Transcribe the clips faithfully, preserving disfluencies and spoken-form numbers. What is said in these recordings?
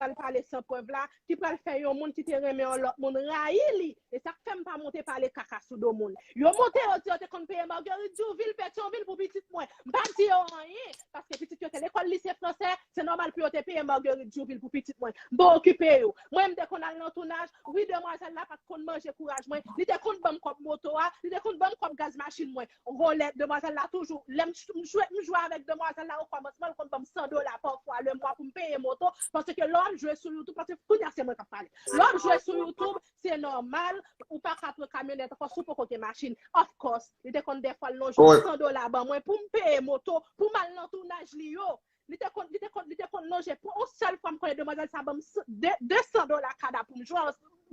pral pale san prèv la, ki pral fè yon moun ki te renmen yon lòt moun rayi li. E sa k fè m pa monte pale kaka sou do moun. Yo monte, yo di yo te konn peye Marguerite Duville, Petyonvil pou pitit mwen. M pa di yo anyen, paske pitit yo te lekòl lise fransè, se nòmal pou yo te peye Marguerite Duville pou pitit mwen. M pa okipe yo. Mwen, m te konn al nan tounaj, wi, demwazèl la pa t konn manje kouraj mwen. Li te konn ban m kòb moto a, li te konn ban m kòb gaz machin mwen. Rolèt, demwazèl la toujou, lè m jwe, m jwe avèk demwazèl la okòmansman, l konn ban m san dola pafwa lemwa pou m peye moto, paske lè w ap jwe sou YouTube, paske kounye a se mwen k ap pale. Lè w ap jwe sou YouTube, se nòmal, ou pa ka pran kamyonèt ankò si w poko gen machin. Of course, li te konn dèfwa l lonje san dola ban mwen pou m peye moto, pou m al nan tounaj li yo. Li te konn, li te konn, li te konn lonje. Pou yon sèl fwa, m konnen demwazèl sa ban m de, de san dola kada pou m jwe.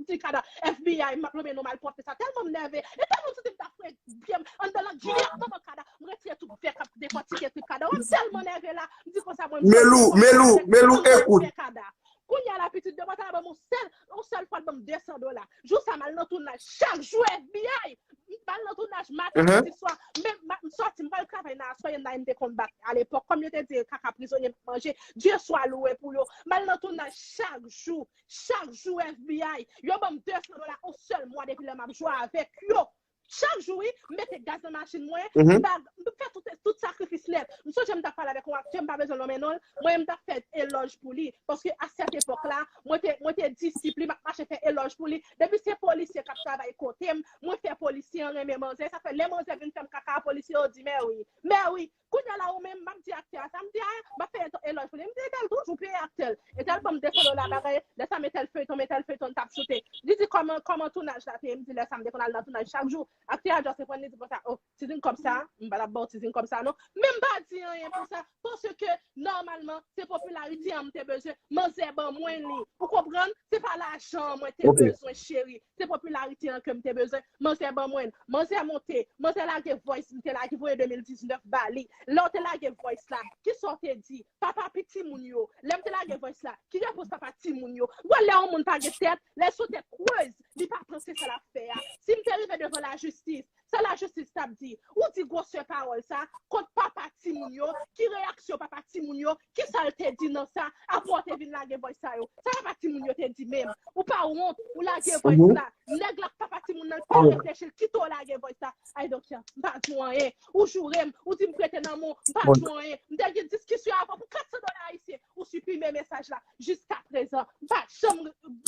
M di kada, F B I, m ap lonmen non malpwòpte sa. Tèlman m nève. E tèlman m santi m ta fre pye m anndan lang jiyèt manman kada. M retire tout vè k ap dekòtike trip kada. M tèlman nève la. M di konsa, mwen, m Melou, Melou, Melou, ekout. Kada. Kounye a la, pitit demwazèl la ban m yon sèl, yon sèl fwa, l ban m de san dola. Jou sa, m al nan tounaj chak jou F B I. M al nan tounaj maten, midi, swa. Men, m sòti, m pral travay nan aswè, y en a m te konn bat alepòk. Kòm yo te di, kaka prizonye m ap manje, Dye swa louwe pou yo. M al nan tounaj chak jou, chak jou F B I. Yo ban m de san dola yon sèl mwa depi lè m ap jwe avèk yo. Chak jou, wi, m mete gaz nan machin mwen, m ba, m fè tout, tout sakrifis nèt. M sonje m t ap pale avèk yon aktè, m pa bezwen nonmen non l, mwen, m t ap fè elòj pou li. Paske a sèt epòk la, mwen te, mwen te disip li, m ap mache fè elòj pou li. Depi se polisye k ap travay kote m, mwen fè polisye an renmen manzè. Sa fè lè manzè vin fè m kaka, polisye yo di, mèwi, mèwi. Kounye a la, ou menm, m ap di aktè a sa, m di, a, m ap fè elòj pou li. M di, Etèl toujou peye aktè l. Etèl ban m de san dola bagay, lè sa m Etèl feyton, m Etèl feyton t ap choute. Li di, kòman, kòman tounaj la te ye? M di, lè sa m te konn al nan tounaj chak jou. Aktè a just pran li di konsa, oh, tizin kòb sa, m pa t ap ba w tizin kòb sa non. Men m pa di anyen pou sa, paske nòmalman, se popilarite an m te bezwen, manzè ban mwen li. Ou konprann? Se pa lajan an mwen te bezwen, cheri. Se popilarite an ke m te bezwen, manzè ban mwen. Manzè monte, manzè lage voice, m te lage voye de mil diznèf ba li. Lè w te lage voice la, kisa w te di? Papa pi timoun yo. Lè m te lage voice la, ki repons papa timoun yo? Ou wè lè yon moun pa gen tèt, lè l se yon tèt krez, li pa panse sa l ap fè a. Si m te rive devan lajistis, sa lajistis t ap di? Ou di gwosè pawòl sa kont papa timoun yo, ki reyaksyon papa timoun yo, kisa l te di nan sa, apre w te vin lage voice sa yo? Sa papa timoun yo te di menm? Ou pa wont, ou lage voice la. Nèg la k papa timoun nan, l pa reflechi, l kite w lage voice la. I don't care. M pa di w anyen. Ou joure m, ou di m prete nan men w, m pa di w anyen. M te gen diskisyon avè w pou kat san dola ayisyen. Ou siprime mesaj la. Jiskaprezan, m pa janm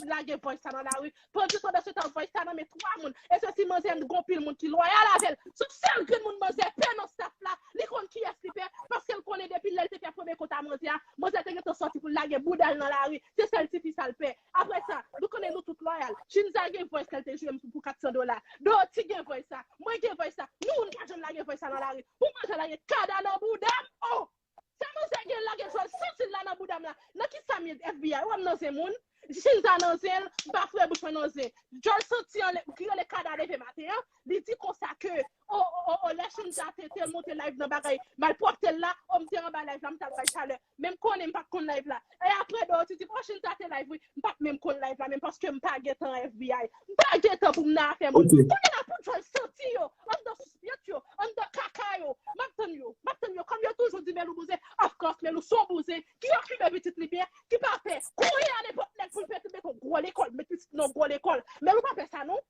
lage voice sa nan lari. Panditan, pandan se tan, voice sa nan men twa moun. E se si manzè gon pil moun ki lwayal avè l. Se yon sèl grenn moun manzè pè nan staff la. Li konn kiyès li pè, paske l konnen depi lè l te fè premye kont a manzè a, manzè te gentan sòti pou l lage bouda l nan lari. Se sèl tifi sa l pè. Apre sa, nou konnen nou tout lwayal. Chinza gen voice ke l te jwe m pou kat san dola. Doti gen voice sa. Mwen gen voice sa. Nou, nou pa janm lage voice sa nan lari. Pou manzè lage kada nan bouda m, oh! Sa manzè gen lage djòl santi l la nan bouda m la? Nan kisa m ye, F B I? Ou wè m nan zen moun? Chinza nan zen l, m pa foure bouch mwen nan zen. Djòl santi an, ki rele kada leve maten an, li di konsa ke, o, o, o, o, lè Chinza te, te monte live nan bagay malpwòpte l la, o, m te anba live la, m t al bay chalè. Men m konnen m pa t konn live la. E apre, Doti di, o, Chinza te live, wi. M pa t menm konn live la, menm paske m pa gentan F B I. M pa gentan pou m nan afè moun. Kounye a la pou djòl santi yo, anndan sispèt yo, anndan kaka yo. M ap tann yo, m ap tann yo. Kòm yo toujou di Melou bouzen, of course, Melou se yon bouzen ki okipe pitit li byen, ki pa pè. Kounye a nenpòt nèg pou l pete met yon gwo lekòl, met pitit nan yon gwo lekòl. Melou pa pè sa non.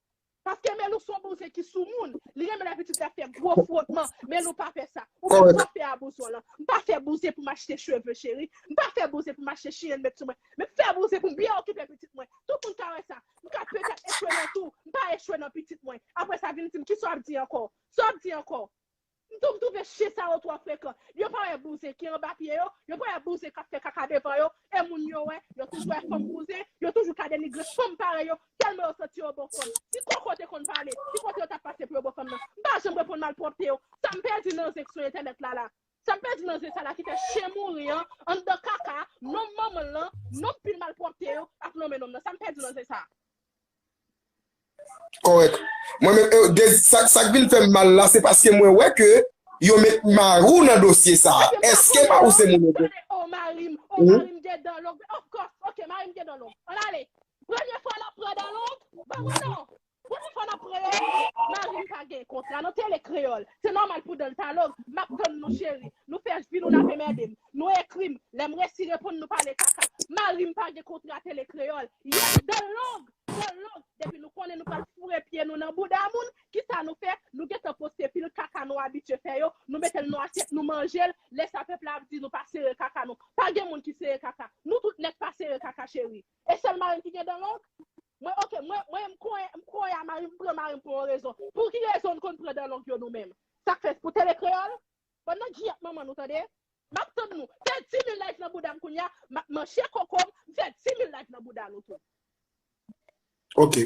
Paske Melou se yon bouzen ki sou moun. Li renmen lè pitit la fè gwo frotman. Melou pa fè sa. Ou menm sa w fè a bouzen w lan. M pa fè bouzen pou m achte cheve, cheri. M pa fè bouzen pou m achte chiyèn met sou mwen. Men m fè bouzen pou m byen okipe pitit mwen. Tout moun ka wè sa. M ka petèt echwe nan tou. M pa echwe nan pitit mwen. Apre sa, vin di m, kisa w ap di ankò? Sa w ap di ankò? M tou, m twouve chen sa yo twò frekan. Yo pa wè bouzen ki anba pye yo, yo pa wè bouzen k ap fè kaka devan yo, e moun yo wè, yo toujou wè fanm bouzen, yo toujou ka denigre fanm parèy yo, tèlman yo santi yo bon fanm. Si koko te konn pale, ki kote yo t ap pase pou yo bon fanm nan? M pa janm reponn malpwòpte yo. Sa m pèdi nan zen k sou entènèt la la. Sa m pèdi nan zen sa la ki fè chen mouri an, anndan kaka, nonm manman l lan, nonm pil malpwòpte yo ap nonmen nonm nan. Sa m pèdi nan zen sa. Kòrèk. Mwen menm, e, de, sa, sa k vin fè m mal la, se paske mwen wè ke yo met mari w nan dosye sa a. Èske mari w se moun yo? O, mari m, o, mari m gen dan long. Of course, ok, mari m gen dan long. Ann ale. Premye fwa l ap pran dan long, ban mwen non. Premye fwa l ap pran, mari m pa gen kontra nan Tele Kreyòl. Se nòmal pou dan l ta long. M ap tann nou, cheri. Nou fè vi nou, n ap anmède m. Nou ekri m. Lè m resi reponn nou pale kaka. Mari m pa gen kontra. ekstra tele kreyòl. Yes, dan long, dan long. Depi nou konnen nou pral foure pye nou nan bouda moun, kisa nou fè? Nou gentan poste pil kaka nou abitye fè yo, nou mete l nan asyèt, nou manje l. Lè sa pèp la ap di nou pa sere kaka nou. Pa gen moun ki sere kaka. Nou tout nèt pa sere kaka, cheri. E sèl mari m ki gen dan long? Mwen, oke, mwen, mwen, m konnen, m konnen a mari m, m pran mari m pou yon rezon. Pou ki rezon n konn pran dan long yo nou menm? Sa k fè pou tele kreyòl? Bon, nan jiyèt manman nou, tande. M ap tann nou. Fè dis mil live nan bouda m kounye a, m ap manche koko m, m fè dis mil live nan bouda nou tou. Ok.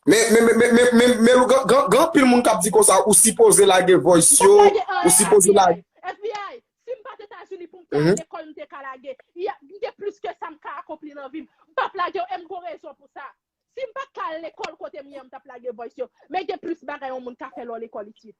Men, men, men, men, men, men, men, gen, gen, gen anpil moun k ap di konsa, ou sipoze lage voice yo, ou sipoze lage. F B I, si m pa t Etazini pou m te al lekòl, m te ka lage. M gen plis ke sa m ka akonpli nan vi m. M p ap lage yo, e m gon rezon pou sa. Si m pa t ka al lekòl kote m ye an, m t ap lage voice yo. Men gen plis bagay yon moun ka fè lè w lekòl isit.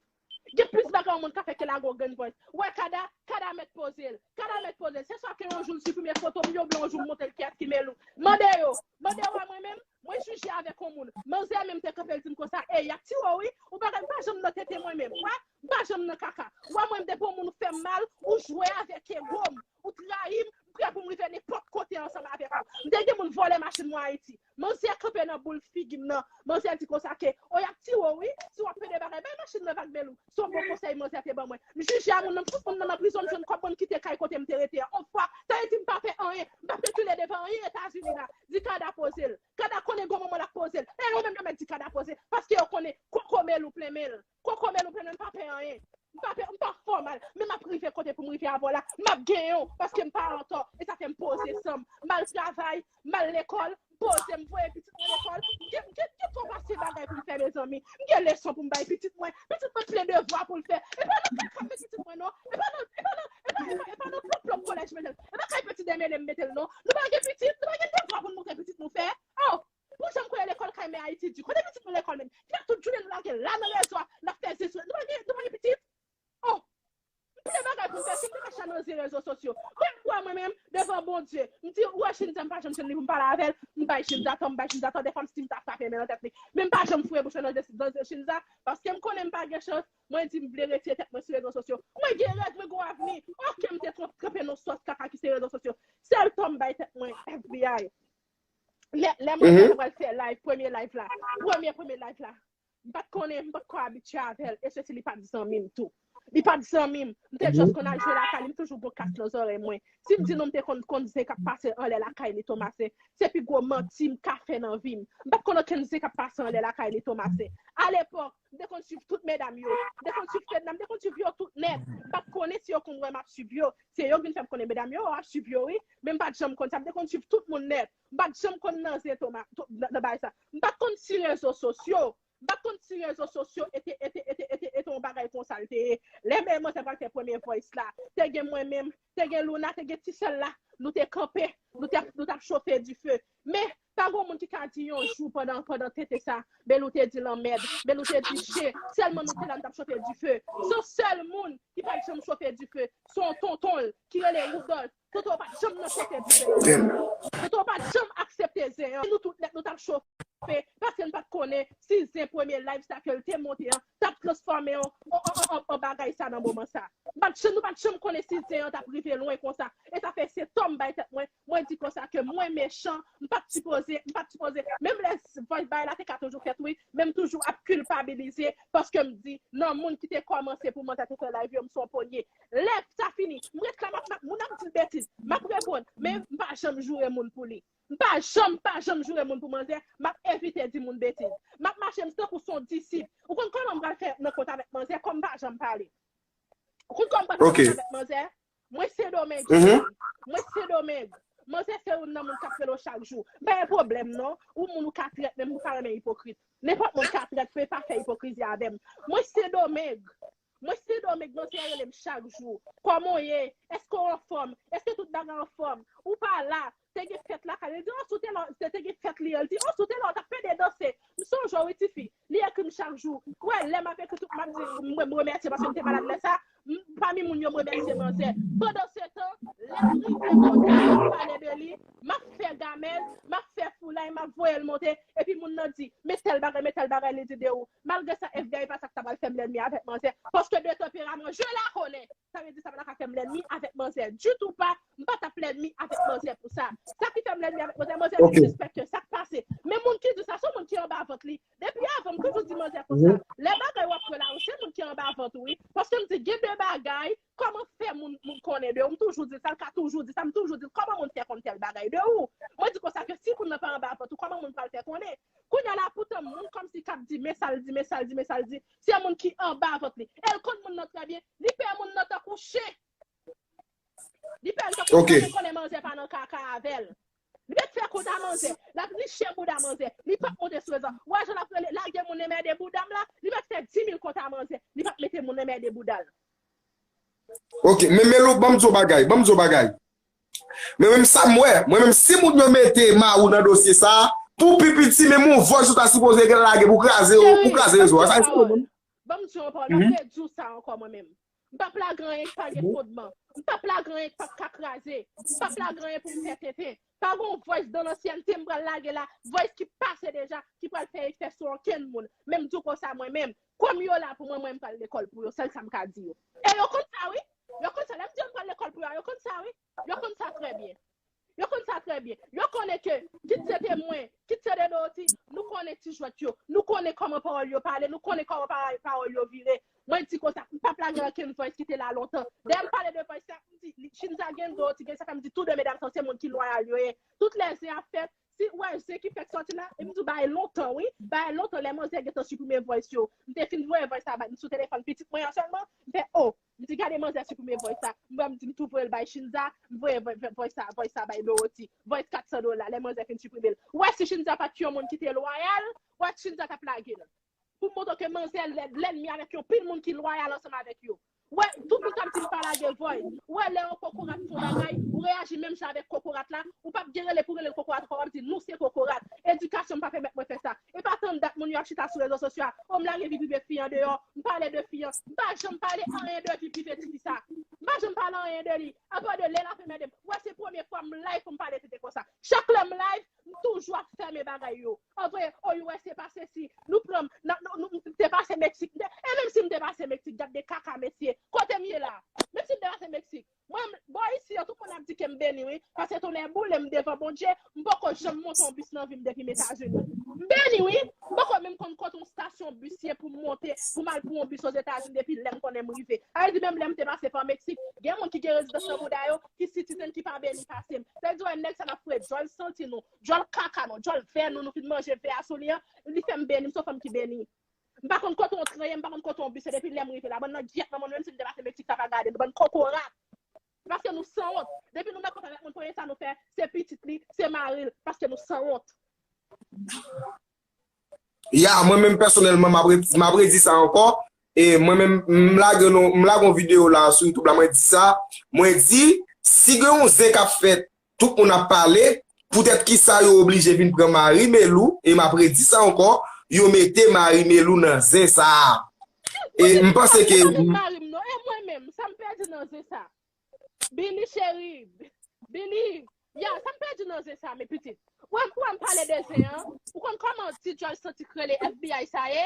Gen plis bagay yon moun ka fè ke lage yon grenn voice. Wè Kada, Kada mèt poze l. Kada mèt poze l. Se swa ke yon jou l siprime foto m, oubyen yon jou m montre l kiyès ki Melou. Mande yo. Mande yo a mwen menm. Mwen jije avèk yon moun. Manzè menm te kanpe l di m konsa, ey, y ap tire w wi. Ou pa, m pa janm nan tete mwen menm. Wè, m pa janm nan kaka. Wè mwen m depi yon moun fè m mal, ou jwe avèk ego m, ou trayi m, m prè pou m rive nenpòt kote ansanm avèk ou. M te gen moun vòlè machin mwen Ayiti. Manzè kanpe nan boul figi m nan. Manzè di konsa ke, o, y ap tire w wi. Si w ap pede bagay, bay machin nan vag Melou. Se yon bon konsèy manzè te ban mwen. M jije a moun nan, m fout moun nan nan prizon, m jwenn kòb mwen, m kite kay kote m te rete a. On fwa, sa vle di m pa fè anyen. M p ap rekile devan anyen Etazini la. Di Kada poze l. Kada konnen gon moman l ap poze l. E yo menm yo mèt di Kada poze. Paske yo konnen koko Melou plen men l. Koko Melou plen men l, m pa pè anyen. M pa pè, m pa fòmal. Men m ap rive kote pou m rive avè w la. M ap genyen w. Paske m pa antò. E sa fè m poze san m. M al travay, m al lekòl, poze m, voye pitit mwen lekòl. M gen, m gen, gen twò pase bagay pou m fè, mezanmi. M gen leson pou m bay pitit mwen. Pitit mwen plen devwa pou l fè. E pa nan kaka m met pitit mwen, non. E pa nan, e pa nan, e pa, e pa, e pa nan plòp plòp kolèj m mete l. E pa kay Petit Dèmele m mete l, non. Nou pa gen pitit, nou pa gen devwa pou n montre pitit nou fè. Oh! Pou jan m kwè lekòl kay mè Ayiti di. Kote pitit nou lekòl menm? Ki fè tout jounen nou lage la nan rezo a, n ap fè zen sou, nou pa gen, nou pa gen pitit? Oh! M plen bagay pou m fè, si m te ka chita nan zen rezo sosyo. Kòm m kwè mwen menm, devan Bondye, m di, ou wè Chinza, m pa janm jwenn li pou m pale avè l, m bay Chinza tò, m bay Chinza tò, dèfwa m si m ta frape men nan tèt li. Men m pa janm foure bouch mwen nan zen, nan zen Chinza, paske m konnen m pa gen chans, mwen di m vle retire tèt mwen sou rezo sosyo. Mwen gen rèv, mwen gen avni. Oke, m te twò kanpe nan sòs kaka ki se rezo sosyo. Sèl tò m bay tèt mwen, F B I. Lè, lè mwen te pral fè live, premye live la, premye, premye live la, m pa t konnen, m pa t ko abitye avè l, e sesi li pa t zanmi m tou. Li pa t zanmi m. M te just konn al jwe lakay li, m toujou gon kas nan zòrèy mwen. Si m di nou m te konn, konn zen k ap pase anlè lakay li Tomasen, se pi gwo manti m ka fè nan vi m. M pa t konn okenn zen k ap pase anlè lakay li Tomasen. Alepòk, m te konn swiv tout medam yo. M te konn swiv Fedna, m te konn swiv yo tout nèt. M pa t konnen si yo konn wè m ap swiv yo. Se yo k vin fè m konnen medam yo, w ap swiv yo wi. Men m pa t janm konn sa. M te konn swiv tout moun nèt. M pa t janm konn nan zen Toma, to, nan, nan bagay sa. M pa t konn si rezo sosyo. M pa t konn si rezo sosyo e te, e te, e te, e te, e te yon bagay konsa l te ye. Lè men manzè pral fè premye voice la, te gen mwen menm, te gen Luna, te gen ti sè l la. Nou te kanpe, nou te, nou t ap chofe dife. Men, pa gen moun ki ka di yon jou pandan, pandan tete sa, Belou te di lanmèd, Belou te di chen, sèlman nou te la, nou t ap chofe dife. Se yon sèl moun ki pa t janm chofe dife, se yon tonton l ki rele Woudòlf. Tonton pa t janm nan chofe dife. Tonton pa t janm aksepte zen an. Nou tout nèt nou t ap chofe paske n pa t konnen si zen premye live sa ke l te monte an t ap transfòme an, an, an, an, an bagay sa nan moman sa. M pa t janm, nou pa t janm konnen si zen an t ap rive lwen konsa. E sa fè se tò m bay tèt mwen, mwen di konsa ke mwen mechan, m pa t sipoze, m pa t sipoze. Menm lè voice bay la te ka toujou fèt wi, men m toujou ap kilpabilize paske m di nan moun ki te kòmanse pou manzè te fè live yo, m se yon premye. Lè sa fini, m ret la, m ap, m ap, moun ap di m betiz, m ap reponn, men m pa janm joure moun pou li. M pa janm, pa janm joure moun pou manzè, m ap evite di moun betiz. M ap mache, m tankou se yon disip. Ou konn kòman m pral fè nan kont avèk manzè, kòm m pa janm pale. Ou konn kòman m pral fè nan kont avèk manzè? Mwen Sendomeng. Mwen Sendomeng. Manzè se youn nan moun k ap rele w chak jou. M pa gen pwoblèm non. Ou moun ou ka trèt, men m pa renmen ipokrit. Nenpòt moun ka trèt, men pa fè ipokrizi avè m. Mwen Sendomeng. Mwen Sendomeng, manzè rele m chak jou. Kòman w ye? Èske w anfòm? Èske tout bagay anfòm? Ou pa la? Te gen fèt lakay li. Li di, o, si w te la, te, te gen fèt li an. Li di, o, si w te la, w t ap pede danse. M sonje w wi, tifi. Li ekri m chak jou. Ou wè, lè m ap ekri tout, m ap di, mwen, m remèsye paske m te malad lè sa. M, pami moun yo, m remèsye manzè. Pandansetan, lè m rive kote m ap pale de li, m ap fè gamèl, m ap fè foulay, m ap voye l monte. Epi moun nan di, men tèl bagay, men tèl bagay li di de ou. Malgre sa, F B I pa sa k ta pral fè m lènmi avèk manzè. Paske de tanperaman, je la connais. sa vle di sa pa ta ka fè m lènmi avèk manzè ditou pa, m pa t ap lènmi avèk manzè pou sa. Sa ki fè m lènmi avèk manzè, manzè disrespèktè, sa k pase. Men moun ki di sa, se yon moun ki anba vant li. Depi avan, m toujou di manzè konsa. Lè bagay w ap fè la, se moun ki anba vant ou, wi. Paske m di, gen de bagay, kòman fè moun, moun konnen de ou? M toujou di sa, l ka toujou di sa, m toujou di l, kòman moun fè konn tèl bagay de ou? Mwen di konsa ke si moun nan pa anba vant ou, kòman moun pral fè konnen? Kounye a la, poutan moun kòmsi k ap di, men sa l di, men sa l di, men sa l di, se moun ki anba vant li. E l konn moun nan trè byen, li pè moun nan tankou chen. Li pè l tankou chen, li konnen manzè pa nan kaka avè l. Li mèt fè kont a manzè, l ap niche bouda manzè, li p ap monte sou rezo. Ou wè jan l ap rele, lage moun enmède bouda m la, li mèt fè di mil kont a manzè, li p ap mete moun enmède bouda l. Ok, men Melou, ban m di w bagay, ban m di w bagay. Mwen menm sa m wè, mwen menm si moun yo mete Maru nan dosye sa, pou pi piti menm yon voice ou ta sipoze gen lage pou kraze yo, pou kraze rezo a. Sa e sou mwen. Ban m di w yon pawòl, m ap redi w sa ankò mwen menm. M p ap lage anyen k pa gen fondman. M p ap lage anyen k p ap ka kraze. M p ap lage anyen pou m fè tenten. Pa gen yon voice dans l'ancienneté m pral lage la, voice ki pase deja, ki pral fè efè sou okenn moun. Men m di w konsa mwen menm, kòm yo la pou mwen, mwen m pral lekòl pou yo, sèl sa m ka di yo. E yo konn sa wi. Yo konn sa, lè m di yo m pral lekòl pou yo a, yo konn sa wi. Yo konn sa trè byen. Yo konn sa trè byen. Yo konnen ke, kit se te mwen, kit se te Dorothy, nou konnen ti jwèt yo. Nou konnen kòman pawòl yo pale, nou konnen kòman pa- pawòl yo vire. Mwen di konsa, m p ap lage okenn voice ki te la lontan. Dèyè m pale de voice sa, m di, li- Shinza gen Dorothy gen sa fè m di tou de medam sa se moun ki lwayal yo ye. Tout lè zen ap fèt, si w wè zen ki fèk sòti la, e m di w bagay lontan wi, bagay lontan lè manzè gentan siprime voice yo. M te fin voye voice sa ba- sou telefòn pitit mwen an sèlman, m fè o, m di gade manzè siprime voice sa, m wè m di m tou voye l bay Shinza, m voye voice sa, voice sa bay Dorothy, voice kat san dola, lè manzè fin siprime l. Ou wè si Shinza pa t yon moun ki te lwayal, ou wè Shinza t ap lage l. Pou m montre ke manzè lèd, lènmi avèk yon pil moun ki lwayal ansanm avèk yo. Ou wè, tout moun k ap di m pa lage voice. Ou wè, lè yon kokorat fè yon bagay, ou reyaji menm jan avèk kokorat la, ou p ap gen rele pou rele l kokorat ankò, w ap di nou se kokorat. Edikasyon m pa pèmèt mwen fè sa. E pa tann dat moun yo ap chita sou rezo sosyo a, o m lage vi prive fi an deyò, m pale de fi an, m pa janm pale anyen de vi prive tifi sa. M pa janm pale anyen de li. Apa de lè l ap enmède m. Ou wè, se premye fwa m live pou m pale tete konsa. Chak lè m live, m toujou ap fèmen bagay yo. An vre, o, yo wè se pase si nou pran m, nou, nou, m te pase Meksik, e menm si m te pase Meksik, gad de kaka mesye, kote m ye la? Menm si m te pase Meksik, mwen, bò isi an, tout moun ap di ke m beni wi, paske tonnè boule m devan Bondye, m poko janm monte yon bis nan vi m depi m Etazini. M beni wi, m poko menm konn kote yon stasyon bis ye pou m monte, pou m al pran yon bis Ozetazini depi lè m konnen m rive. Sa vle di menm lè m te pase pa Meksik, gen moun ki gen rezidans nan bouda yo, ki citizen ki pa beni pase m. Sa vle di wè nèg sa n ap foure djòl santi nou, djòl kaka nou, djòl vè nou, nou fin manje vè a sou li an, li fè m beni, m se yon fanm ki beni. M pa konn kote yon tren ye, m pa konn kote yon bis ye, depi lè m rive la, bann nan gyèt nan mwen, menm si m te pase Meksik sa pa gade nou, bann kokorat. Se paske nou sanwont. Depi nou mèt konsa avèk moun, premye sa nou fè, se pitit li, se mari l, paske nou sanwont. Ya, mwen menm pèsonèlman, m ap re- m ap redi sa ankò. E mwen menm, m lage yon, m lage yon videyo la sou YouTube la, mwen di sa. Mwen di, si gen yon zen k ap fèt, tout moun ap pale, poutèt kisa yo oblije vin pran mari Melou, e m ap redi sa ankò, yo mete mari Melou nan zen sa a. E m panse ke. Mari m non, e mwen menm, sa m pèdi nan zen sa. Billy cheri, Billy, ya, sa m pèdi nan zen sa, men pitit. Ou wè, ou wè m pale de zen an, ou konn kòman ti djòl santi k rele F B I sa ye?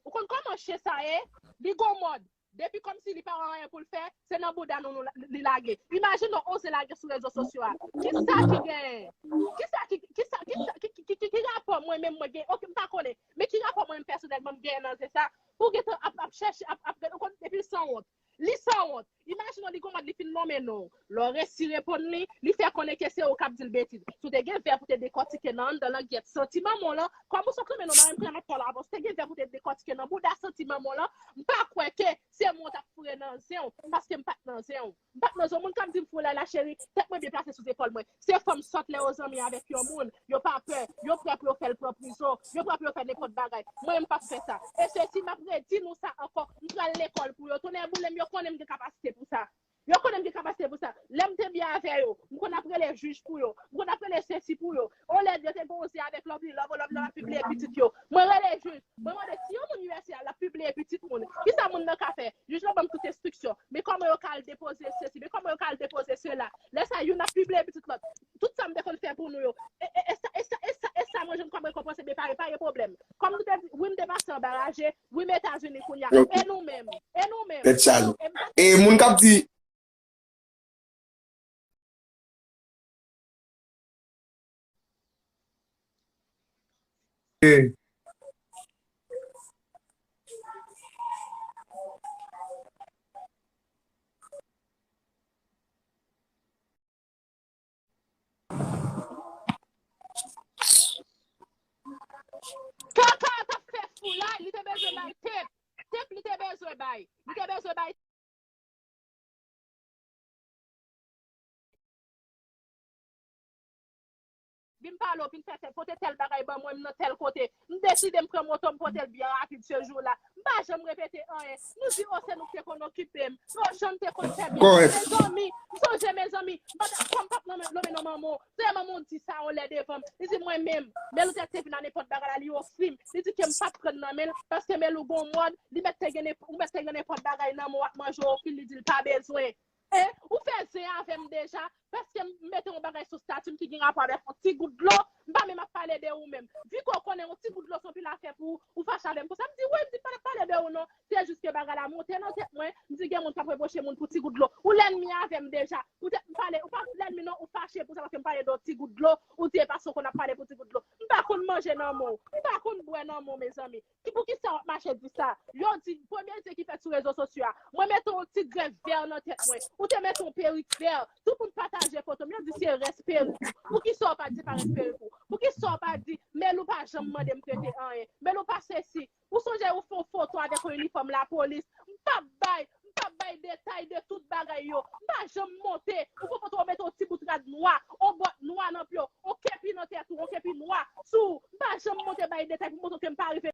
Ou konn kòman chen sa ye? Li gon mòd. Depi kòmsi li pa wè anyen pou l fè, se nan bouda nou, nou la- li lage. Imajine w oze lage sou rezo sosyo a. Kisa ki genyen? Kisa ki, kisa, kisa, ki, ki, ki, ki, ki rapò mwen menm mwen genyen? Oke, m pa konnen. Men ki rapò mwen menm pèsonèlman m genyen nan zen sa? Pou gentan ap, ap chèche, ap, ap, ou konn, epi l sanwont. Li sanwont. Imajine w, li gon mòd li fin nonmen non w. Lè w resi reponn li, li fè konnen ke se ou k ap di l betiz. Si w te gen vè pou te dekòtike nan anndan langyèt santi manman w lan, kòm ou se yon krenmen non, mari m krenmen kò l avan, si w te gen vè pou te dekòtike nan bouda santi manman w lan, m pa kwè ke se mwen w t ap foure nan zen w, paske m pa t nan zen w. M pa t nan zen w. Moun k ap di m foure la, la cheri, tèt mwen byen plase sou zepòl mwen. Se fanm sòt lè yo zanmi avèk yon moun, yo pa pè, yo prè pou yo fè l pran prizon, yo prè pou yo fè nenpòt bagay. Mwen, m p ap fè sa. E sesi, m ap redi nou sa ankò, m pral lekòl pou yo. Tonnè boule m, yo konnen m gen kapasite pou sa. Yo konnen m gen kapasite pou sa. Lè m te byen avè yo, m konn ap rele jij pou yo. M konn ap rele sesi pou yo. Olè yo te gon zen avèk Lovely Love, Lovely Love ap pibliye pitit yo. Mwen rele jij. Mwen mande si yon moun U S A l ap pibliye pitit moun, kisa moun nan ka fè? Jij lan ban m tout enstriksyon. Men kòman yo ka al depoze sesi, men kòman yo ka al depoze sela. Lè sa, youn ap pibliye pitit lòt. Tout sa m te konn fè pou nou yo. E, e, e sa, e sa, e sa, e sa mwen jwenn kòm rekonpans, ebyen pa, pa gen pwoblèm. Kòm nou te di, wi, m te pase anba raje, wi, m Etazini kounye a. E nou menm? E nou menm? Tèt chaje. E moun k ap di, Eh. Kaka t ap fè foulay, li te bezwen bay tep. Tep li te bezwen bay. Li te bezwen bay. Vin pale w, vin fè tèl, pote tèl bagay ban mwen, m nan tèl kote. M deside m pran moto, m pote l byen rapid se jou la. M pa janm repete anyen. Nou di, o, se nou ki te konn okipe m. Yo, Jan te konn fè byen. Mezanmi, m sonje, mezanmi, m pa t ap, kòm m p ap lonmen, lonmen nan manman w. Se manman w di sa yon lè devan m. Li di mwen menm, Melou te, te vin a nenpòt bagay la, li ofri m. Li di ke m p ap pran nan men l, paske Melou gon mòd, li mèt te gen nenp-, ou mèt te gen nenpòt bagay nan men w ap manje w ofri l, li di l pa bezwen. E, ou fè zen avè m deja, paske m mete yon bagay sou stati m ki gen rapò avèk yon ti gout dlo, m pa menm ap pale de ou menm. Vi ke w konnen yon ti gout dlo se yon pil afè pou ou, ou fache avè m konsa. M di, wi, m di, m pa t ap pale de ou non. Se jis ke bagay la monte nan tèt mwen, m di, gen moun k ap repwoche moun pou ti gout dlo. Ou lènmi avè m deja. Poutèt m pale, ou pa lènmi non, ou fache pou sa paske m pale de yon ti gout dlo, ou di e paske w konn ap pale pou ti gout dlo. M pa konn manje nan men w, m pa konn bwè nan men w, mezanmi. Ki, poukisa w ap mache di sa? Yo di, premye zen ki fèt sou rezo sosyo a, mwen mete yon ti grèf vè nan tèt mwen. Ou te mete yon perik vè. Tout moun pataje foto m, yo di se rès perik ou. Poukisa w pa di se pa rès perik ou? Poukisa w pa di, Melou pa janm mande m prete anyen? Melou pa sesi. Ou sonje ou fè yon foto avèk yon inifòm lapolis? M p ap bay, m p ap bay detay de tout bagay yo. M pa janm monte. Ou fè foto, ou mete yon ti bout rad nwa, yon bòt nwa nan pye w, yon kepi nan tèt ou, yon kepi nwa sou ou. M pa janm monte bay detay pou montre ke m pa rive